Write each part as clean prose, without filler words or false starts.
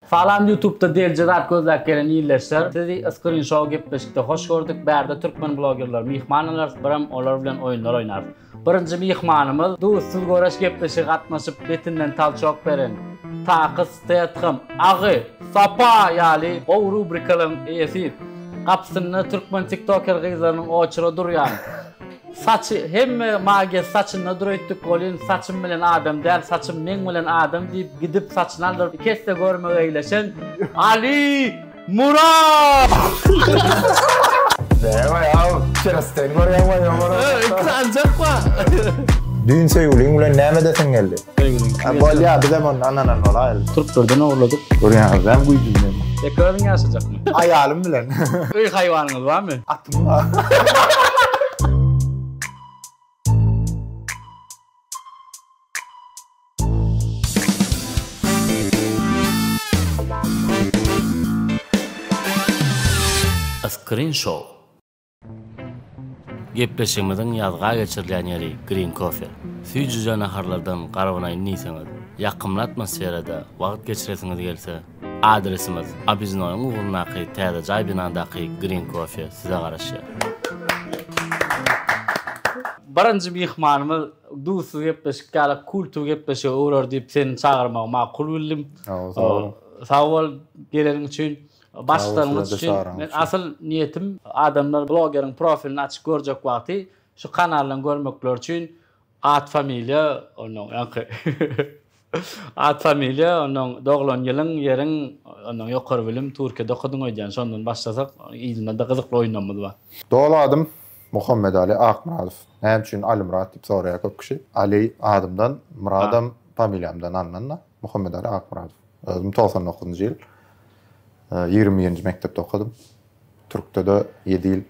Salam YouTube'da delje zat gözläp gelen ildeşler. Sizi Iskrin Show gepleşikde hoş gördük. Bärde türkmen blogerler myhman alarys, birem olar bilen oýunlar oýnarys. Birinji myhmanymyz Duzsuz göreş gepleşige gatnaşyp betinden talçok beren Taky Stetham, Agy, Sapa ýaly gowy rubrikalaryň eýesi. Gapysynda türkmen tiktoker gyzlarynyň oçura durýan. Saçy hemme magiýasy saçynda dur öýtdük welin saçym bilen adam däl saçym meň bilen adam diýip gidip saçyny aldyryp iki esse görmegeýleşen Ali Murat! Näme ýa kersten görýän we ýa Iki sanjak bar. Düýn söýgüliň bilen näme edesiň geldi? Söýgüliň. Bolýa bizem onda ananan bolaýly. Türklerden ogurladyk. Görýäňizmi güýjüni? Ýeke özüň ýaşajakmy? Aýalym bilen. Öý haýwanyňyz barmy? Atym bar. Yskrin Show. Gepleşigimiziň ýazga geçirilýän ýeri Green Coffee. Süýjüje naharlardan garbanaýyn diýseňiz, ýakymly atmosferada wagt geçiresiňiz gelse, adresimiz Obýeznoýyň ugrundaky täze jaý binadaky Green Coffee size garaşýar. Birinji myhmanymyz duzsuz gepleşik ýaly kultowy gepleşige öwrer diýip seni çagyrmagy makul bildim. Sag bol. Sag bol geleniň üçin. Başlangyç üçin men asyl niýetim adamlar blogeriň profilini açyp görjek wagty şu kanaldan görmekleri üçin at familiýa onnoň ýaňky at familiýa onnoň doglan ýylyň ýeriň onnoň ýokary bilim Türkiýede okadyň öýdýän şondan başlasak yzynda-da gyzykly oýunlarymyz bar. Doly adym Muhammedali Akmyradow. Näme üçin Alimyrat diýip soraýar köp kişi. Ali adymdan, Myradam familiýamdan alnan-da. Muhammedali Akmyradow. Özüm 99-njy ýyl 21-nji mekdepde okadym. Türkde-de 7 ýyl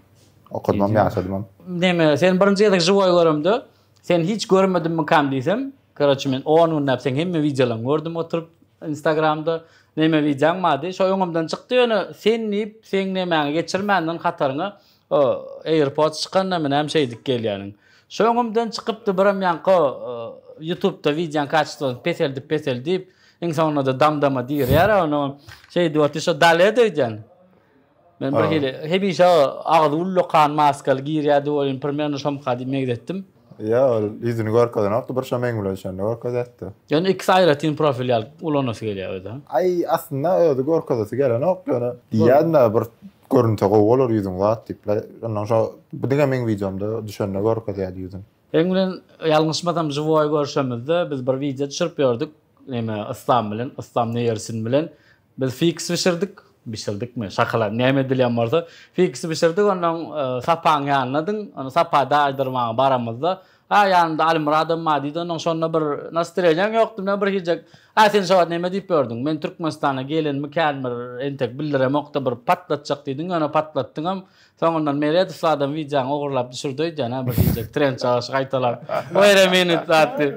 okadymam, ýaşadymam. Neme, seni birinji gezek žiwoý göremde, seni hiç görmedimmikam diýsem, karoçe men 10 günläp seň hemme wideolaryňy gördüm oturyp Instagramda. Neme wideoň bardy, şo öňümden çykdy ýöne sen diýip seň nemäňi geçirmändim hataryňa. O AirPods çykanda menem şeýdip gelýärin. Şo öňümden çykypdy birem ýaňky Ýutubda wideoň kaçestwosyny peseldip peseldip iň soňunda-da dam-dama dirýär ony şeýdip otyr şo Daled öýdýän. Men bir hili hemişe agzy ullakan maskaly girýärdi welin primerno şomka diýip meňzetdim. Ýa ol ýüzüni görkezenokdy bir şo meň bilen düşende görkezýärdi. Ýöne ikisi aýratyn profil ýaly ulanasy gelýär özi. Aý aslynda özi görkezesi gelenok ýöne diýýärdim-de bir Görünse gowy bolar ýüzüň zat diýip. Ondan şo bu diňe meň wideomda düşende görkezýärdi ýüzüni. Seň bilen ýalňyşmasam žiwoý görşemizde biz bir wideo düşürip ýördük neme Yslam bilen Yslam Neýersin bilen biz fiks bişirdik bişirdikmi şokolad näme edilýän bolsa fiksi bişirdik ondan Sapaň ýanynadyň onda Sapa daýdyrmaga baramyzda A ýanymda Alymyradam bar diýdi onnoň şonda bir nastreniýaň ýokdy men bir hijek A sen şo wagt neme diýip ýördüň men Türkmenistana gelenimi kän bir entek bildiremokda bir patlatjak diýdiň ýöne patlatdyňam soňundan Meredow zadam wideoňy ogurlap düşürdi öýdýän a bir hijek trend çagaşy gaýtalap wait a minute zat diýip.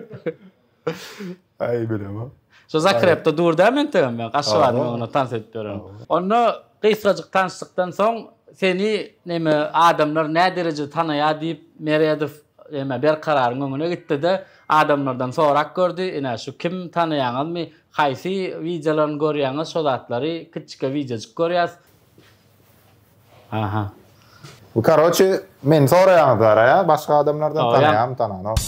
Aý bilemok. Şo zakrepde dur dämi entegem men Aşgabadyň öňünde tans edip ýören. Onda gysgajyk tanyşlykdan soň seni neme adamlar nä derejede tanaýar diýip Meredow neme Berkararyň öňüne gitdide adamlardan sorap gördi ine şu kim tanaýaňyzmy haýsy wideolaryny görýäňiz şo zatlary kiçjike wideojyk görýäs Aha. Bu karoçi meni soraýaňyzlar ýa başga adamlardan tanaýarmy tananok.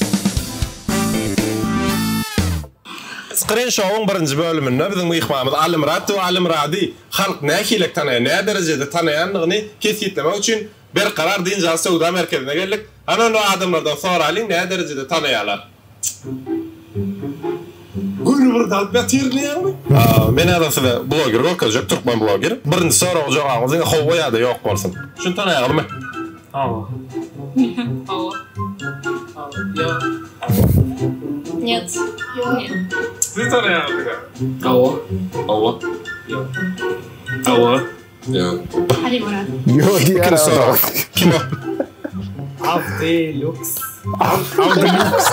Skrin şowuň birinji bölüminde biziň myhmanymyz Alymyrat we Alymyrady halk nähilek tanaýar, nä derejede tanaýandygyny kesgitlemek üçin Berkarar dynç alyş söwda merkezine geldik. Hany onda adamlardan soralyň nä derejede tanaýarlar. Göni bir dalyp ýatyryn diýýäňmi? Men häzir size bloger görkezjek, türkmen bloger. Birinji soraga jogabyňyz diňe howwa ýa-da ýok bolsun. Şuny tanaýaňyzmy? Hawa. Hawa. Hawa. Ýok. Net. Ýok. Siz tanaýaňyzmy? Hawa. Hawa. Ýok. Hawa. Ýok. Alimurad. Ýok diýýär. Ikinji sorag. Kim o? Abdy Lux. Abdy Lux.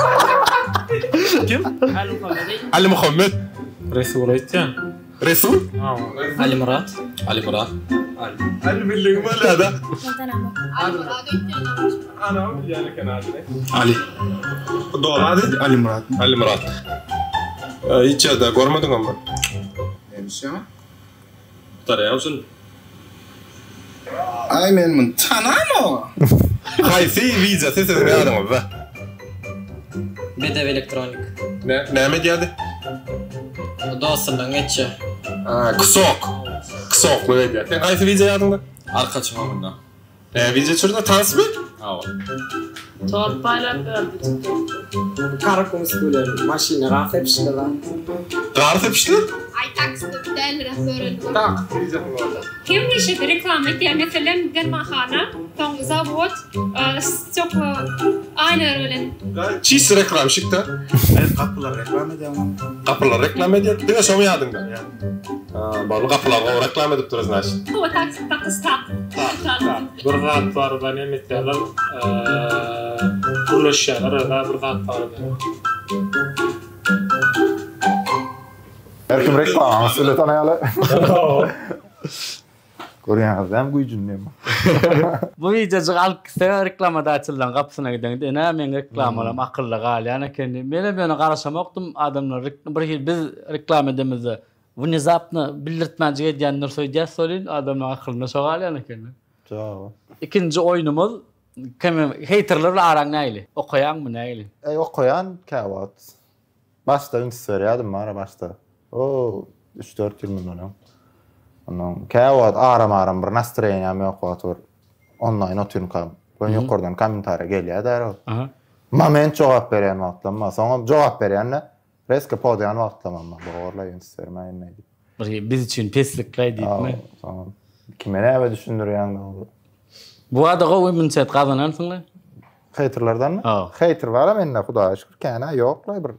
Kim? Ali Muhammed. Ali Muhammed. Resul aýtýan. Resul? Hawa. Alimurad. Alimurad. Ali. Ali bildigiň bolýada. Men tanamok. Alimurad aýtýan. Anam bilýän eken adyny. Ali. Dogry ady? Alimurad. Alimurad. Hiç ýerde görmediňmi? Näme? Gutaraýaň şuny. Aý men muny tanamok. Haýsy wideosy siziň ýadyňyzda? Bedew elektronik. Näme edýärdi? Dostundan geçýär. Ha, ksok. Ksoklyk edýär. Sen haýsy wideo ýadyňda? Arka çyňagynda. Näme wideo düşürdi? Tansmy? Hawa. Tort paýlap berdi TikTokda. Karakum bilen maşyna gar sepişdi lan. Gar sepişdi? Aý takside dälirap ýörendir. Tak. Kim işede reklama etýär meselem dermanhana soň zawod stekla aýnalar bilen. Çist reklamşik da. Men gapylar reklama edýän. Gapylar reklama edýär. Diňe şomy ýadyňda? Ha, boldy gapylar gowy reklama edip dur znaçit. Hawa taksi takys tak. Tak. Bir zat barada neme etýärler, gürleşýärler özä bir zat barada. Her kim reklamany üstüne tanaýarlar. Görýäňiz dämi güýjüni diýme. Bu wideojygy alyp gitseň reklamadaçyllaryň gapysyna gideňde ene meň reklamalarym akylda galýan eken diýip. Menem ýöne garaşamokdym adamlar bir hili biz reklama edemizde wnezapno bildirtmänjik edýändir öýdýäs welin adamlaryň akylynda şo galýan eken. Jow. Ikinji oýnumyz kim heýterler bilen araň nähili? Okaýaňmy nähili? Eý okaýan käwagt. Başda üns berýärdim bara başda. O üç-dört ýyl mundan öň. Ondan käwagt aram-aram bir nastroýeniýam ýok wagty bir onlaýn otyrkam göni ýokardan kommentariýa gelýär däl. Moment jogap berýän wagtlam bar. Soňam jogap berýän-de rezko pozýan wagtlamam bar. Borlaý üns bermäýin diýip. Bir biz üçin peslikläý diýipmi? Soňam kime näme düşündirýäň dogry. Bu wada gowy immunitet gazanansyň-la. Heýterlerdenmi? Heýter bar-a mende Hudaýa şükür kän-ä ýok-laý bir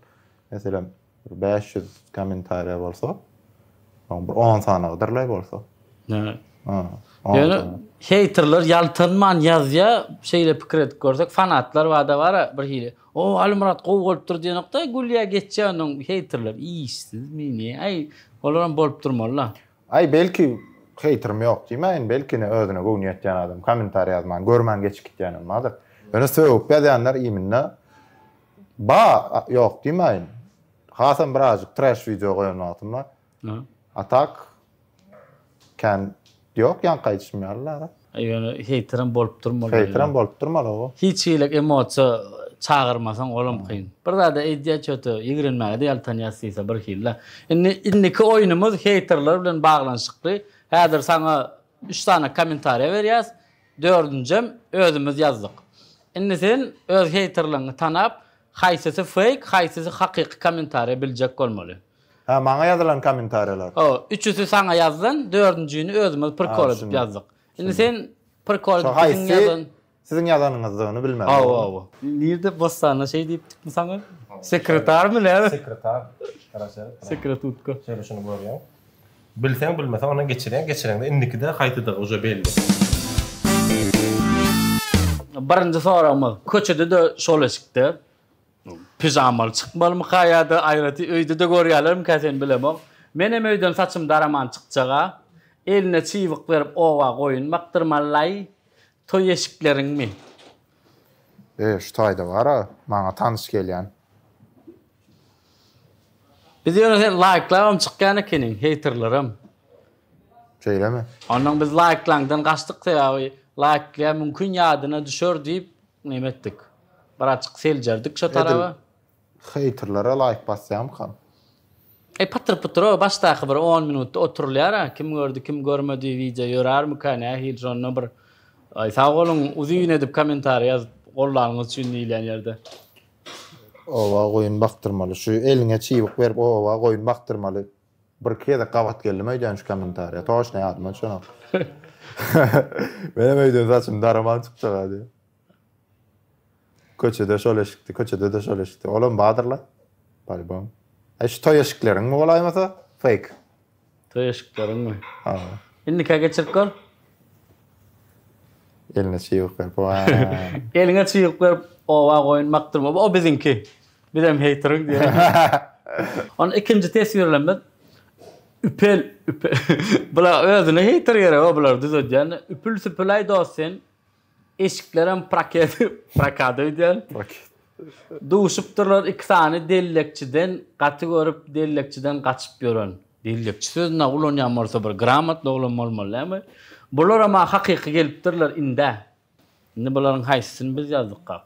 meselem bir 500 kommentariýa bolsa, soň bir 10 sanygydyr-laý bolsa. Nä? Ýöne heýterler ýaltanman ýazýa, şeýle pikir edip görsek, fanatlar barda bar-a bir hili. O Alymyrat gowy bolupdyr diýenokda gülýä geçýä onuň heýterler işsizmi ne? Aý olaram bolup durmaly-la. Aý belki heýterim ýok diýmäýin belki ine özüne göwni ýetýän adam kommentariý ýazman görmän geçip gitýänem bardyr. Ýöne sögüp ýazýanlar iminde ba ýok diýmäýin. Hasam birazjyk trash wideo goýan wagtym bar. A tak kän ýok ýaňky aýdyşym ýaly lara. Ýöne heýterem bolup durmaly. Heýterem bolup durmaly o. Hiç hili emosiýa çagyrmasaň olam kyn. Bir zada edýä çöte ýigrenmäge-de ýaltanýas diýse bir hili-le. Indi indiki oýnumyz heýterler bilen baglanyşykly. Häzir saňa üç sany kommentariýa berýäs. Dördünjem özümiz ýazdyk. Indi sen öz heýterleriňi tanap haýsysy feýk haýsysy hakyky kommentariýa biljek bolmaly. Hä, maňa ýazylan kommentariýalar. Hawa, üçüsi saňa ýazylan, dördünjini özümiz prikol edip ýazdyk. Indi sen prikol edip biziň ýazan. Siziň ýazanyňyzdygyny bilmeli. Hawa, hawa. Nirde Bossanda şeý diýipdikmi saňa? Sekretarmy näme? Sekretar. Garaşar. Sekretutka. Şeýle şuny görýäň. Bilseň bilmeseň ondan geçirýäň, geçireňde indikide haýsydygy uje belli. Birinji soragymyz, köçede-de şol eşikde Pižamaly çykmalymyka ýa-da aýraty öýde-de görýärlermikä seni bilemok. Menem öýden saçym daraman çykjaga. Eline çybyk berip oba goýun bakdyrmalylaý. Toý eşikleriňmi? E, şu taýda bar-a, maňa tanyş gelýän. Biz ýöne sen laýklabam çykýan ekeniň, heýterlerem. Şeýlemi? Onnoň biz laýklaňdan gaçdyk sebäbi laýklaýan mümkin ýadyna düşer diýip neme etdik. Birazjyk seljerdik şo taraba. Edil heýterlere laýk basýamkam. Eý patyr putyr o başdaky bir on minutda oturylýar-a kim gördi kim görmedi wideo ýörärmikä nähili şonda bir aý sag boluň uzyn edip kommentariý ýazyp gollanyňyz üçin diýilýän ýerde. Oba goýun bakdyrmaly şu eliňe çybyk berip oba goýun bakdyrmaly Bir-iki gezek gabat geldim öýdýän şu kommentariýa. Toçno ýadyma düşenok. Menem öýden saçym daraman çykjak-a diýip. Köçede şol eşikdi, köçede-de şol eşikdi. Olam bardyr-la. Polibom. Aý şu toý eşikleriňmi bolaýmasa? Fake. Toý eşikleriňmi? Hawa. Indikä geçirip gör. Eline çybyk berip, waý. Eliňe çybyk berip oba goýun bakdyrma. O biziňki. Bizem heýteriň diýen. Onda ikinji teswirlemez üpel üpel bular özüne heýter gerek o bular düzedýän. Üpül süpülaý dost sen. Eşiklerem proket prokada öýdýän. Proket. Duşupdyrlar iki sany dellekçiden gaty görüp dellekçiden gaçyp ýören. Dellekçi sözüni ulanýan bolsa bir gramotly oglan bolmaly dälmi? Bularam-a hakyky gelipdirler indä. Indi bularyň haýsysyny biz ýazdyk kak?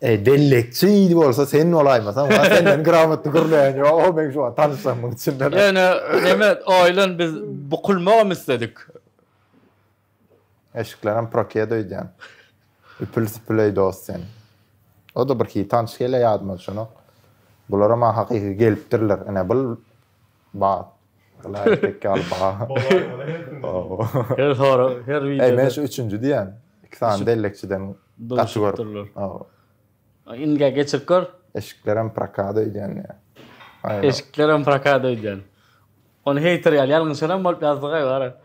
Eý dellekçi bolsa sen bolaýmasaň, wa senden gramotny gürleýän ýok, o meň şu wagt tanyşlarymyň içinden. Ýöne neme oýlan biz bukulmagam isledik. Eşiklerem proket öýdýän. Üpül-süpüleý dost sen. O-da bir hili tanyş gelýär ýadyma düşenok. Bularam-a hakyky gelipdirler. Ine bul ba. Bul erkek ýaly ba. Her sorag, her wideoda. Eý men şu üçünji diýýän. Iki sany dellekçiden gaty görüp. Indi geçirip gör. Eşiklerem prokada öýdýän diýýän. Eşiklerem prokada öýdýän. Ony heýter ýaly ýalňyşanam bolup ýazdygaý bara.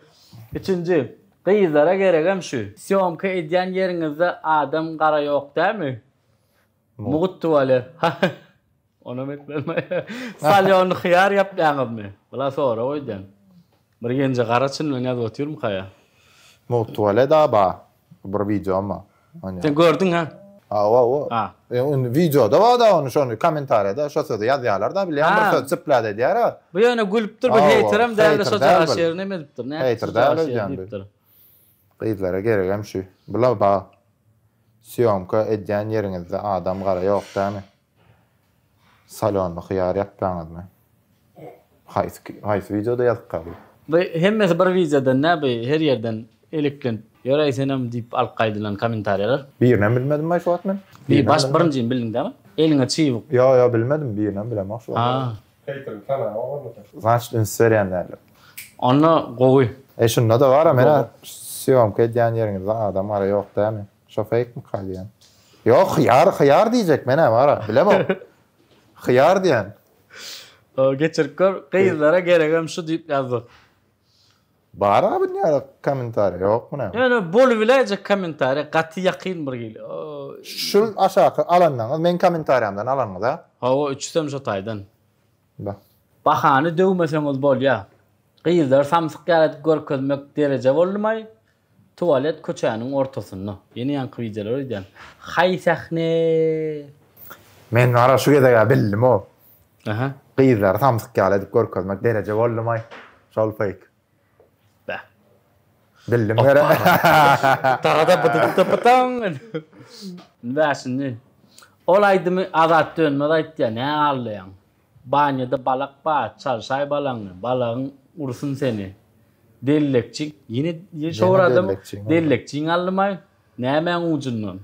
Üçünji, gyzlara geregem şu. Sýomka edýän ýeriňizde adam gara ýok dämi? Mugt tuwalet. Onam etmeli. Salýony hyýar ýapýaňyzmy? Bula sorag öýdýän. Bir genje gara çyn bilen ýazyp otyrmyka ýa? Mugt tuwalet-a bar. Bir wideom bar. Sen gördüň ha? Hawa, hawa. Ha. E, indi wideoda bar-da ony şony kommentariýada şo sözi ýazýarlar-da, bilýän bir söz çyplat edýär-ä. Bu ýöne gülüpdir, bu heýterem däl-de şo jaş ýerine neme edipdir, nädip Heýter däl öýdýän bu. Gyzlara geregem şu. Bula bar. Sýomka edýän ýeriňizde adam gara ýok dämi? Salonda hyýar ýapýaňyzmy? Haýsy haýsy wideoda ýazypka bu? Bu hemmesi bir wideodan däl bu her ýerden eleklenip ýöräý senem diýip alyp gaýdylan kommentariýalar. Birinem bilmedim aý şu wagt men. Bir baş birinjini bildiň dämi? Eliňe çybyk. Ýo ýo bilmedim birinem bilemok şu wagt. Ha. Heýteriň tanagy onda sen. Znaçt üns berýän däldir. Onda gowy. Eý şunda-da bara menä sýomka edýän ýeriňizde adam gara ýok dämi? Şo feýkmika diýýän. Ýok hyýar hyýar diýjek menä bara bilemok. Hyýar diýýän. Geçirip gör gyzlara geregem şu diýip ýazdyk. Bar a bunýada kommentariýa ýokmy näme? Ýöne bolubiläýjek kommentariýa gaty ýakyn bir hili. Şul aşaky alanyňyz meň kommentariýamdan alanyňyz a? Hawa üçüsem şo taýdan. Ba. Bahany döwmeseňiz bolýa. Gyzlary samsyk ýaly edip görkezmek dereje boldumaý? Tualet köçäniň ortasynda. Ýene ýaňky wideolar öýdýän. Haý sähne. Men wara şu gezegä bildim-ow. Aha. Gyzlary samsyk ýaly edip görkezmek dereje boldumaý. Şol feýk. Bäh. Bildim gerek. Tagada bydypda pytaň. Bäşinji. Ol aýdymy Azat Dönmez aýtýar, nä aldaýaň. Banýada balak bar, çalşaý balaňy, balagyň ursun seni. Dellekçi, ýene şo bir adam dellekçiň aldymaý, nämäň ujundan.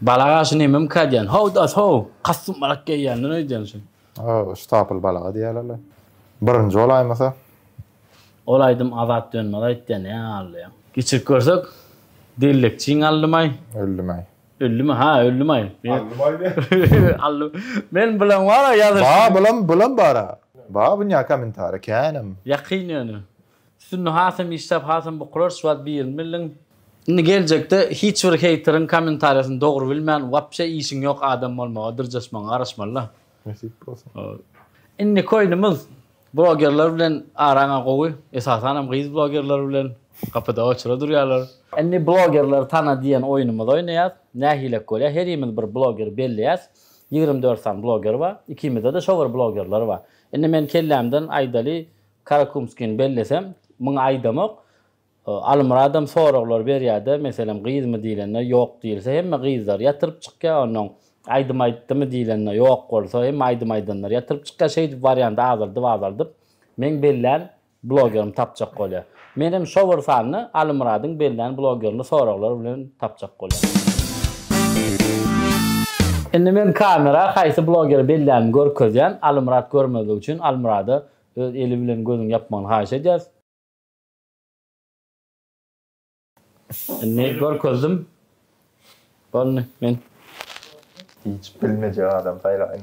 Balaga şu nememkä diýýän, how das how, kostýum balak geýýändir öýdýän şu. Hawa, ştapl balaga diýýärler-le. Birinji bolaýmasa. Ol aýdym Azat Dönmez aýtýar, nä aldaýaň. Geçirip görsek, dellekçiň aldymaý. Öldümaý. Öldümi? Ha, öldümaý. Aldymaý diýýär. Aldy. Men bulan bar-a ýazyşym. Ba, bulam, bulam bar-a. Ba, bunýa kommentariý känem. Ýakyn ýöne. Üstünde hasam işläp, hasam bukular, şu wagt birini bildiň. Indi geljekde hiç bir heýteriň kommentariýasyny dogry bilmän, wapşe işiň ýok adam bolmaga dyrjaşmagyňa garaşmaly-da. Nesip bolsa. Indiki oýnumyz Blogerler bilen araňa gowy, esasanam gyz blogerler bilen gapyda oçura durýarlar. Indi blogerleri tana diýen oýnumyzy oýnaýas. Nähilek bolýar, herimiz bir blogeri belleýäs. 24 sany bloger bar. Ikimizde-de şo bir blogerler bar. Indi men kellämden aýdaly Karakumskini bellesem, muňa aýdamok. Alymyradam soraglar berýärde, meselem gyzmy diýlende ýok diýilse hemme gyzlary ýatyryp çykýar, onnoň aýdym aýtdymy diýlende ýok bolsa hemme aýdym aýdanlary ýatyryp çykýar, şeýdip barýanda azaldyp azaldyp meň bellän blogerimi tapjak bolýar. Menem şo bir sanda Alymyradyň bellän blogerini soraglar bilen tapjak bolýan. Indi men kamera haýsy blogeri bellänimi görkezýän, Alymyrat görmezligi üçin Alymyrada öz eli bilen gözüni ýapmagyny haýyş edýäs. Indi görkezdim. Boldy men. Hiç bilmejek adam saýlaýyn.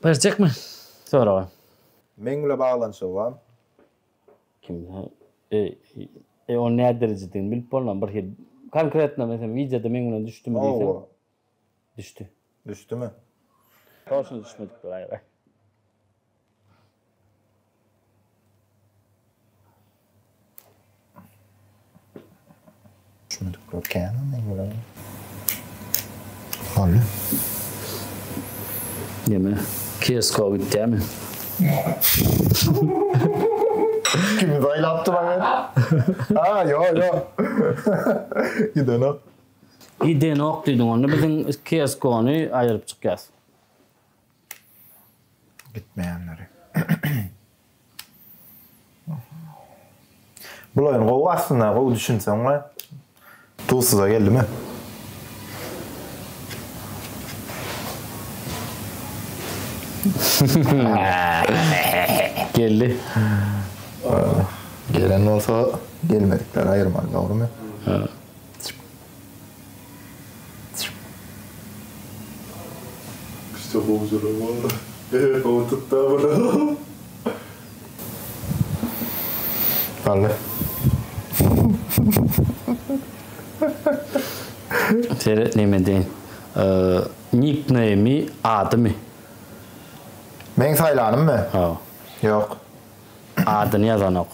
Berjekmi soragy? Meň bile baglanyşygy bar. Kim? E, e ony nä derejedigini bilip bolman bir hili. Konkretno meselem wideoda meň bilen düşdümi diýseň. Hawa. Düşdi. Düşdümi? Toşny düşmedikler aýry. Düşmedikler kän meň bilen. Boldy. Neme? CSGO gitýärmi? Kimi saýlapdy maňa? Ha, ýok, ýok. Gidenok. Gidenok diýdiň onda biziň CSGO-ny aýyryp çykýas. Gitmeýänleri. Bul oýun gowy aslynda gowy düşünseň we Duzsuza geldimi? Geldi. Gelen bolsa gelmedikleri aýyrmaly dogrymy? Işte gowjurym boldy. Eee gowy tutda buny. Boldy. Seret neme deýin. Nikneými adymy? Meň saýlanymmy? Hawa. Ýok. Adyny ýazanok.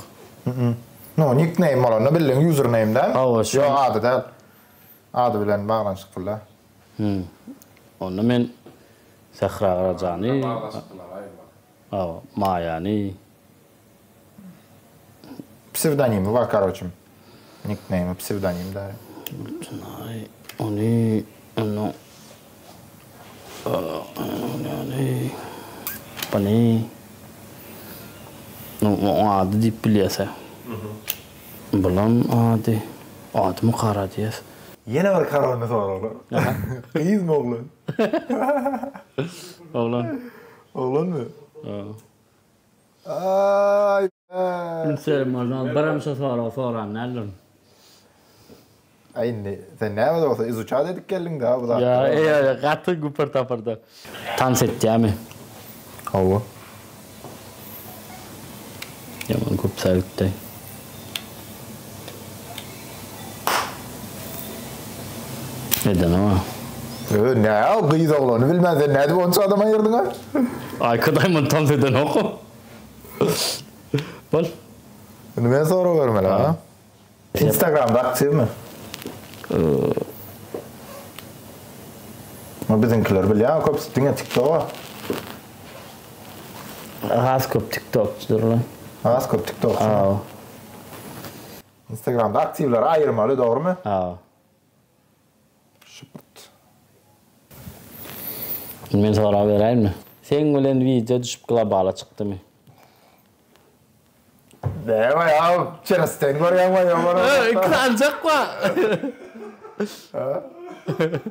No, nickname bolanda bildiň username däl. Hawa, şu. Ýok, ady däl. Ady bilen baglanyşykly. Hum. Onda men Sähra Garajany, hawa, Maýany. Psewdonimi bar, karoçim. Nickname-i psewdonim däl. Gülçynaý, ony, onda Ony, buny, oň ady diýip bilýäs-ä. Bulam ady. Adymy gara diýýäs. Ýene bir korona soraglar. Gyzmy oglan? Oglan. Oglanmy? Aý. Üns beriň bolsa, birem şo soragy soran däldirin. Aý indi sen näme-de bolsa izuçat edip geldiň-dä bu zatlary. Ýa, ýa, gaty güpür-tapyrdy. Tans etýämi? Hawa. Ýaman köp säwikdi. Edenem-a. Ö, nä ol gyz oglany bilmän sen nädip onça adam aýyrdyň-a? Aýka daýymyň tans edenok-a. Bol. Indi men sorag bermeli, ha? Instagramda aktiwmi? O biziňkiler bilýär, köpüsi diňe TikToka. Has köp TikTokçydyrlar. Has köp TikTokçy. Hawa. Instagramda aktiwleri aýyrmaly, dogrymy? Hawa. Şypyrt. Indi men sorag beräýinmi? Seň bilen wideo düşüp globala çykdymy? Näme ýa, çeresten görýäň we ýa Ö, ikisi aljak wa.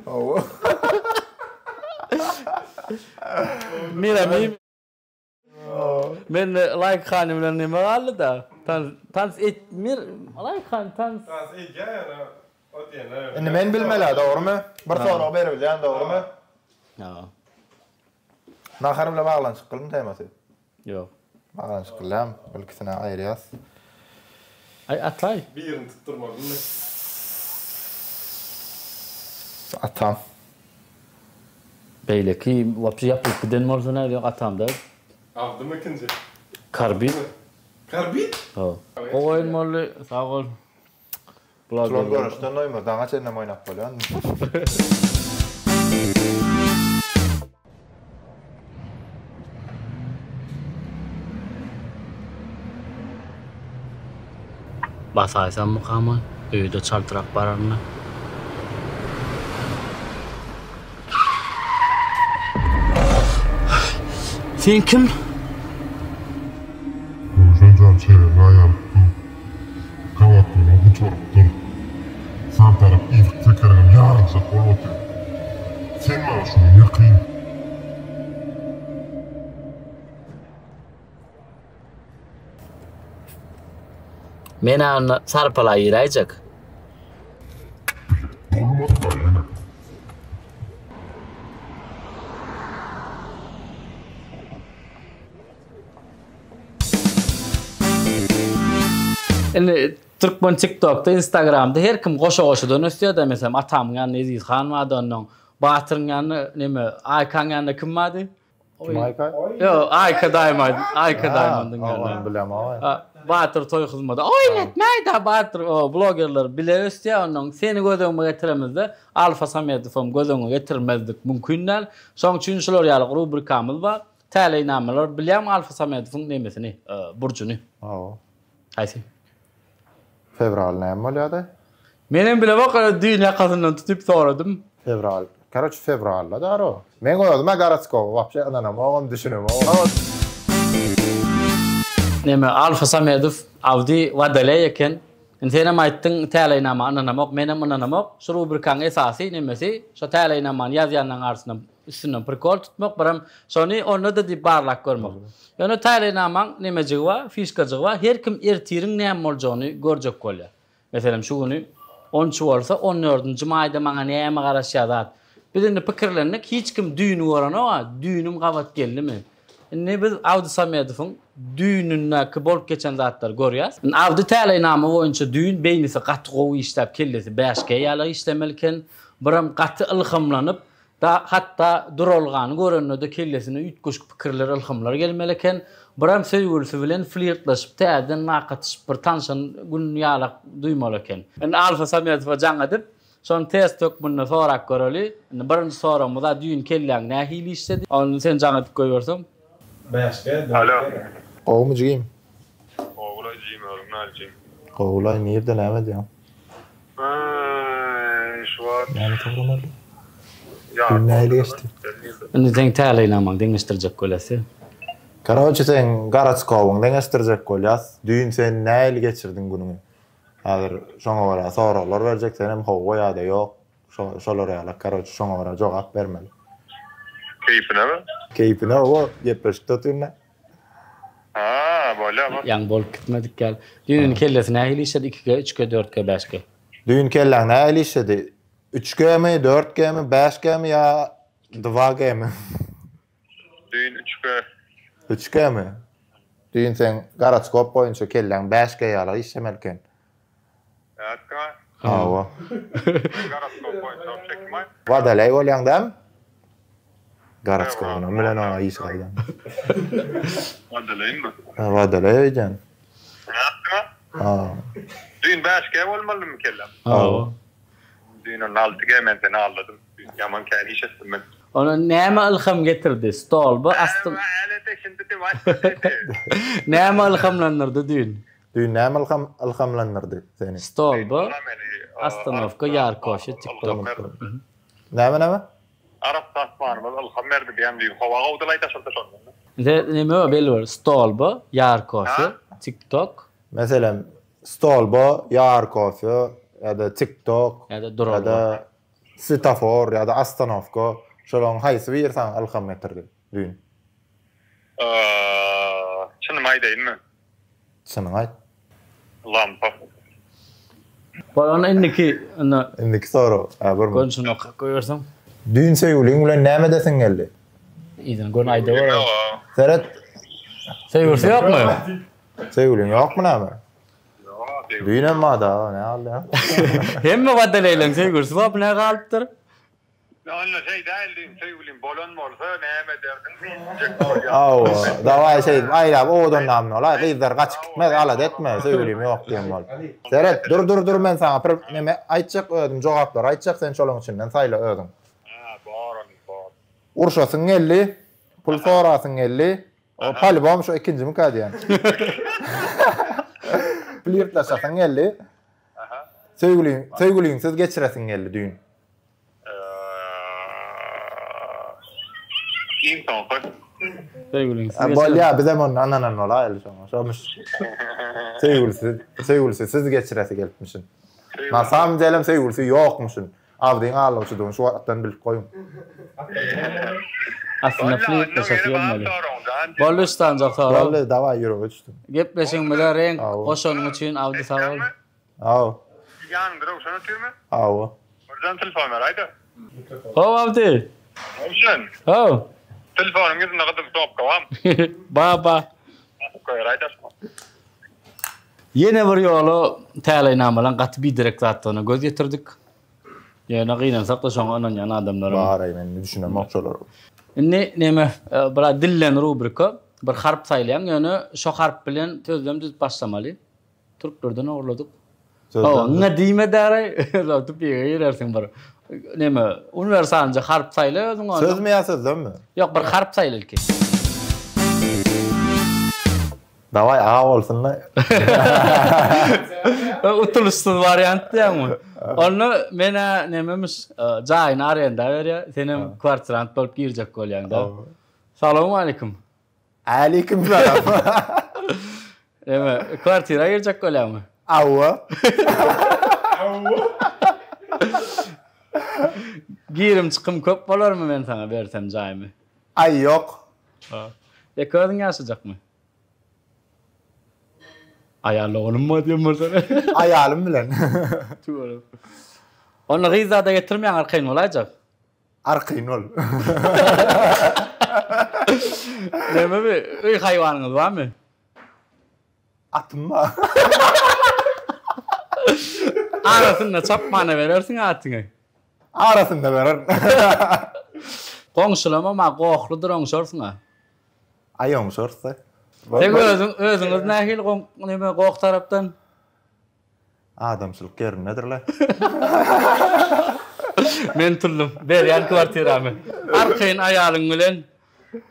Hawa. Mira mi Men like hany bilen neme galdy-da? Tans tans et mir like hany tans. Tans edýär ýöne o diýene. Indi men bilmeli dogrymy? Bir sorag beribilýän dogrymy? Ýa. Nahar bilen baglanyşyklymy temasy? Ýok. Baglanyşykly däl, ol ikisini aýyrýas. Aý ataý. Birini tutdurmalymy? Atam. Beýleki wapşe ýapylyp giden bolsa nädýok atamda. Abdymy ikinji? Karbit. Karbit? Hawa. Gowy oýun boldy. Sag bol. Turan göreşden doýmaz, daňa çenlem oýnap bolýan. Basaýsammykam-a, öýde çaltrak bararyn-a. Sen kim? Röwşen jan çeýerini aýalyp dur. Gabatlaryň gutarypdyr. Sag tarap yzky tekeriňem ýaryljak bolup otyr. Sen maňa şu gün ýakyn. Men-ä onda sarpala giräýjek. Bolmaz-da ýene. Indi türkmen TikTokda, Instagramda her kim goşa-goşadan ösýär-de, meselem, atamyň ýanynda Eziz han bardy, onnoň Batyryň ýanynda neme, Aýkaň ýanynda kim bardy? Kim Aýka? Ýok, Aýka Daýmond, Aýka Daýmondyň ýanynda. Ony bilemok. Batyr toý hyzmady. Oýnatmaýda Batyr o blogerler bile ösýär onnoň seni göz öňüme getiremizde Alfa Samedowam göz öňüne getirmezlik mümkin däl. Şoň üçin şular ýaly rubrikamyz bar. Täleýnamalar bilýäňmi Alfa Samedowyň nemesini, burjuny? Hawa. Haýsy? Fewral näme bolýady? Menem bilemok, ýöne düýn ýakasyndan tutyp soradym. Fewral. Karoç fewralda daro. Meň özüm-ä goroskopa wapşe ynanamogam, düşünemogam. Neme Alfa Samedow Awdy Wadoleý eken. Indi senem aýtdyň täleýnama ynanamok, menem ynanamok. Şu rubrikaň esasy nemesi şo täleýnamany ýazýanlaň arasynda üstünden prikol tutmak, birem şony onda-da diýip barlap görmek. Ýöne täleýnamaň nemejigi bar, fişkajygy bar, her kim ertiriň näme boljagyny görjek bolýar. Meselem, şu güni on üçi bolsa, on dördünji maýda maňa näme garaşýar zat. Biz indi pikirlendik, hiç kim düýni görenok-a, düýnüm gabat geldimi? Indi biz Abdy Samedowyň düýnündäki bolup geçen zatlary görýäs. Indi Abdy täleýnama boýunça düýn beýnisi gaty gowy işläp, kellesi 5G ýaly işlemeli eken. Birem gaty ylhamlanyp, Da hatda duralgany görende-de kellesine üýtgeşik pikirler, ylhamlar gelmeli eken. Biram söýgülisi bilen flirtleşip, täzeden lak atyşyp bir tanşan gün ýalak duýmaly eken. Indi Alfa Samedowa jaň edip, şony test hökmünde sorap göreli. Indi birinji soragymyz-a düýn kelläň nähili işledi? Onda sen jaň edip goýberseň. Alo. Gowumy jigim? Gowulaý jigim özüň näl jigim? Gowulaý nirde näme edýäň? Aý şu wagt. Näme soramarly? Gün nähili geçdi? Indi seň täleýnamaňy deňeşdirjek bolýas. Karoçe seň gorodskowyňy deňeşdirjek bolýas. Düýn sen nähili geçirdiň günüňi? Häzir şoňa görä soraglar berjek senem howwa ýa-da ýok. Şolar ýaly karoçe şoňa görä jogap bermeli. Keýpinemi? Keýpine howwa gepleşikde otyryn-da. Ha, bolýa bak. Ýaňy bolup gitmedik ýaly. Düýn kellesi nähili işledi? 2G, 3G, 4G, 5G. Düýn kelläň nähili işledi? 3G-mi, 4G-mi, 5G-mi ýa 2G-mi? Düýn 3G. 3G-mi? Düýn seň goroskop boýunça kelläň 5G ýaly işlemeli eken. Nätdiňaý? Hawa. Men goroskop boýunça hem çekimaý. Wadoleý bolýaň dämi? Goroskopynam bilen oňa iş gaýdan. Wadoleými? Wadoleý öýdýän. Nätdiňaý? Ha. Düýn 5G bolmalymy kellem? Hawa. Düýn onda 6G men seni aldadym. Düýn ýaman kän iş etdim men. Onda näme ylham getirdi? Stolba asty. Näme ylhamlandyrdy düýn? Düýn näme ylham ylhamlandyrdy seni? Stolba, ostanowka, ýar kofe, tiktok. Näme näme? Arassa asmanymyz ylham berdi diýýän düýn howa gowdylaý daşarda şondan. Indi neme bar belli bir stolba, ýar kofe, tiktok. Meselem, stolba, ýar kofe ýa-da tiktok ýa-da duralga. Ýa-da swetofor ýa-da ostanowka şolaryň haýsy biri saňa ylham getirdi düýn? Çynymy aýdaýynmy? Çynyňy aýt. Lampa. Bol onda indiki onda. Indiki sorag. Hä bir. Göni şuny okap goýberseň. Düýn söýgüliň bilen näme edesiň geldi? Yzyny göni aýdawer. Seret. Söýgülisi ýokmy? Söýgüliň ýokmy näme? Ýok. Düýnem bardy aga, näme boldy ýa? Hemme wadaleýleň söýgülisi bar, bu nä galypdyr? Onda şeý däl diýim, söýgülim bolan bolsa näme ederdiň diýjek bolýan. Hawa, dawaý şeýdip aýlap owadan namny bolaý, gyzlar gaçyp gitmez, alada etme, söýgülim ýok diýen bolup. Seret, dur dur dur men saňa bir neme aýtjak özüm jogaplary aýtjak sen şolaň içinden saýla özüň. Hä, bor onda bor. Urşasyň geldi, pul sorasyň geldi, o polibom şo ikinjimikä diýen. Flirtlaşasyň geldi. Söýgüliň söýgüliňsiz geçiresiň geldi düýn. Iň soňky. Söýgüliňsiz. Bolýa bizem onda ynanan bolaýaly şoňa. Şomuş. Söýgülisiz, söýgülisiz geçiresi gelipmişin. Na samym delem söýgülisi ýokmuşyn. Abdyň aldawçydygyny şu wagtdan bilip goýuň. Aslynda flirtleşesi gelmeli. Boldy üç sanjak sorag. Boldy dawaý ýürege düşdüm. Gepleşigimize reňk goşanyň üçin Abdy sag bol. Haw. Ýanyňda Röwşen otyrmy? Hawa. Birden telefon beräýdä. How Abdy. Röwşen. How. Telefonyň ýüzünde gyzyl knopka barmy? Bar bar. Basyp goýberäýdä şuňa. Ýene bir ýola täleýnamalaň gaty biderek zatdygyna göz ýetirdik. Ýöne gynansak-da şoňa ynanýan adamlaram. Bar-aý men düşünemok şolara. Indi neme biraz dillen rubrika. Bir harp saýlaýaň, ýöne şo harp bilen sözlem düzüp başlamaly. Türklerden ogurladyk. Hawa, ňa diýme däraý, tupige girersiň bir. Neme, uniwersalnyja harp saýla özüň onda. Sözmi ýa sözlemmi? Ýok, bir harp saýla ilki. Daway A bolsun-da. Utulyşsyz wariant diýýäňmi? Onda men-ä nememiş, jaýyny arenda berýär, senem kwartirant bolup girjek bolýaň-da. Salowmalikim. Aleýkim salam. Neme, kwartira girjek bolýaňmy? Hawa. Girim çykym köp bolarmy men saňa bersem jaýymy? Aý ýok. Ýeke özüň ýaşajakmy? Aýal doganym bar diýen bolsa. Aýalym bilen. Tüweleme. Onda gyz zada getirmeýäň arkaýyn bolaýjak. Arkaýyn bol. Nämemi öý haýwanyňyz barmy? Atym bar. Arasynda çapmana berersiň atyňy. Arasynda bererin. Goňşulamam-a gohludyr oňşarsyň-a. Aý oňşarys-da. Seň özüň özüňiz nähili goň neme goh tarapdan? Adamçylyk ýerindedir-le. Men tuldum. Berýän kwartiramy. Arkaýyn aýalyň bilen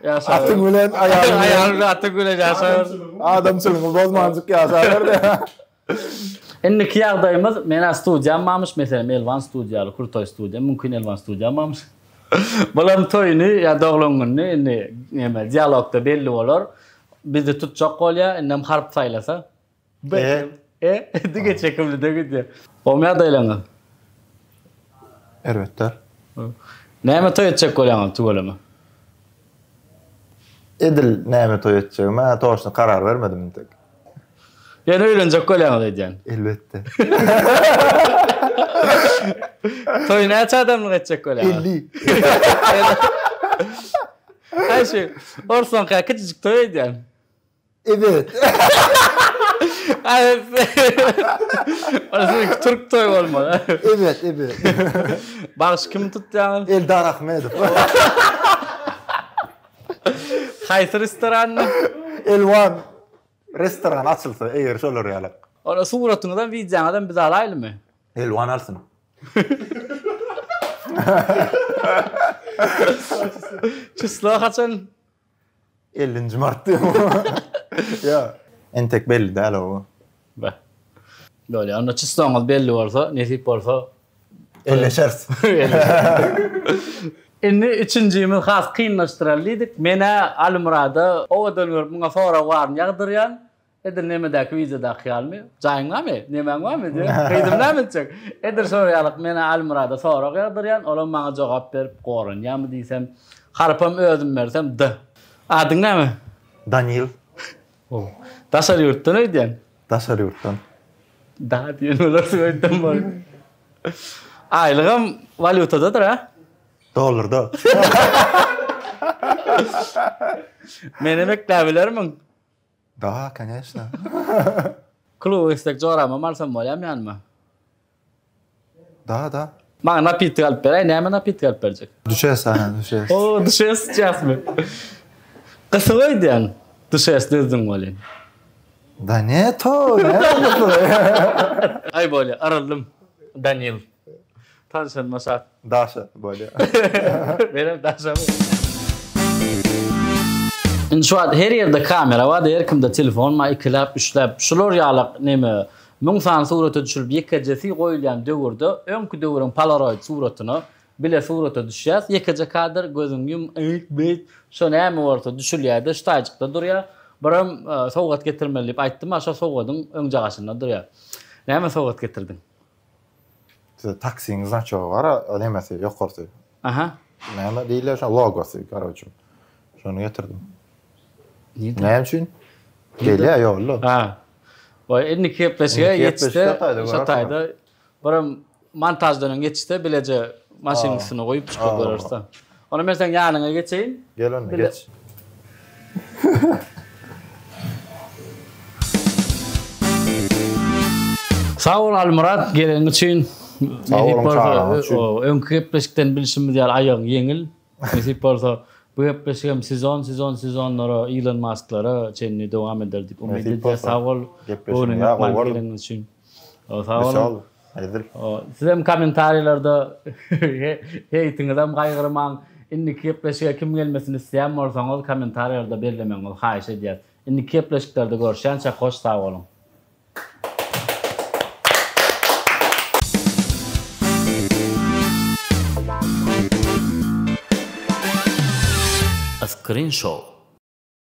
ýaşaber. Atyň bilen, aýalyň bilen. Aýalyň bilen, atyň bilen ýaşaber. Adamçylygyňy bozmanjyk ýaşaber-de. Indiki ýagdaýymyz, men-ä studiýam barmyş, meselem, Elwan studiýaly, krutoý studiýa, mümkin Elwan studiýam barmyş. Bularyň toýuny ýa doglan gününi indi neme, dialogda belli bolar. Bizi tutjak bolýar, indem harp saýlasa. B. E. Dige çekimli-de gidýär. Gowmy ýagdaýlaryňyz? Erbet däl. Näme toý etjek bolýaňyz tüweleme? Edil näme toý etjegime toçny karar bermedim entek. Ýöne öýlenjek bolýaňyz öýdýän. Elbetde. Toýy näçe adamlyk etjek bolýaňyz? 50. Aý şu orslaňka kiçijik toý öýdýän. Evet. Orası türk toý bolmaly. Evet, evet. Bagşy kimi tutýaňyz? Eldar Ahmedow. Haýsy restoranda? Elwan restoran açylsa eger şolar ýalak. Ora suratyňyzam wideoňyzam biz alaýlymy? Elwan alsyn. Çyslo haçan? 50-nji mart diýip. Ýa, entek belli däl o. Be. Bolýar. Onda çysloňyz belli bolsa, nesip bolsa Elleşeris. Indi üçünjimiz has kynlaşdyraly diýdik. Men-ä Alymyrada owadan görüp muňa sorag baryny ýagdyrýan. Edil nemedäki wideodaky ýalymy? Jaýyň barmy? Nemäň barmy? diýip, gyzym näme etjek? Edil şol ýalyk men-ä Alymyrada sorag ýagdyrýan, olam maňa jogap berip goranýarmy diýsem, harpam özüm bersem D. Adyň näme? Danil. Gowy. Daşary ýurtdan öýdýän? Daşary ýurtdan. Da diýen bolarsyň öýtdüm bol. Aýlygam walýutadadyr a? Dollarda. Menem ekläbilermiň? Da, koneçno. Kluba gitsek joramam alsam bolýamy ýanyma? Da, da. Maňa napitka alyp beräý, näme napitka alyp berjek? Düşes, aha, düşes. O, düşes içýäsmi? Gysyk öýdýän, düşes düzdüň welin. Da ne to, näme gysygy? Aý bolýa, yryldym, Danil. Tanşanyma şat. Daşa bolýa. Menem Daşamy. Indi şu wagt her ýerde kamera bar, her kimde telefon bar, ikiläp, üçläp. Şular ýalak neme, müň sany surata düşülip ýekejesi goýulýan döwürde, öňki döwrüň polaroid suratyna bile surata düşýäs, ýekeje kadr, gözüňi ýum, eýt, beýt, şo näme bolsa düşülýär-de, şu taýjykda durýar. Birem sowgat getirmeli diýip aýtdym-a, şo sowgadyň öňjagaşynda durýar. Näme sowgat getirdiň? Size taksiň znaçogy bar, o nemesi, ýokarsy. Aha. Näme diýilýär şo logosy, karoçe. Şony getirdim. Näme üçin? Gelýär ýolda. Ha. Goý, indiki gepleşige ýetişse, şo taýda birem montaždan öň ýetişse bileje maşynyň üstüne goýup çykyp göreris-de. Onda men seň ýanyňa geçeýin. Gel onda, geç. Sag bol Almyrat geleniň üçin. Sag boluň çagyraň üçin. Öňki gepleşikden bilşimiz ýaly aýagyň ýeňil. Nesip bolsa. Bu gepleşigem sezon sezon sezonlara Elon Musklara çenli dowam eder diýip umyt edýäs. Sag bol göwnüňe ýakman geleniň üçin. Sag boluň. Hezil. Sizem kommentariýalarda heýtiňizem gaýgyrmaň. Indiki gepleşige kim gelmesini isleýän bolsaňyz kommentariýalarda bellemegiňizi haýyş edýäs. Indiki gepleşiklerde görüşýänçä hoş sag boluň. Skrin Show.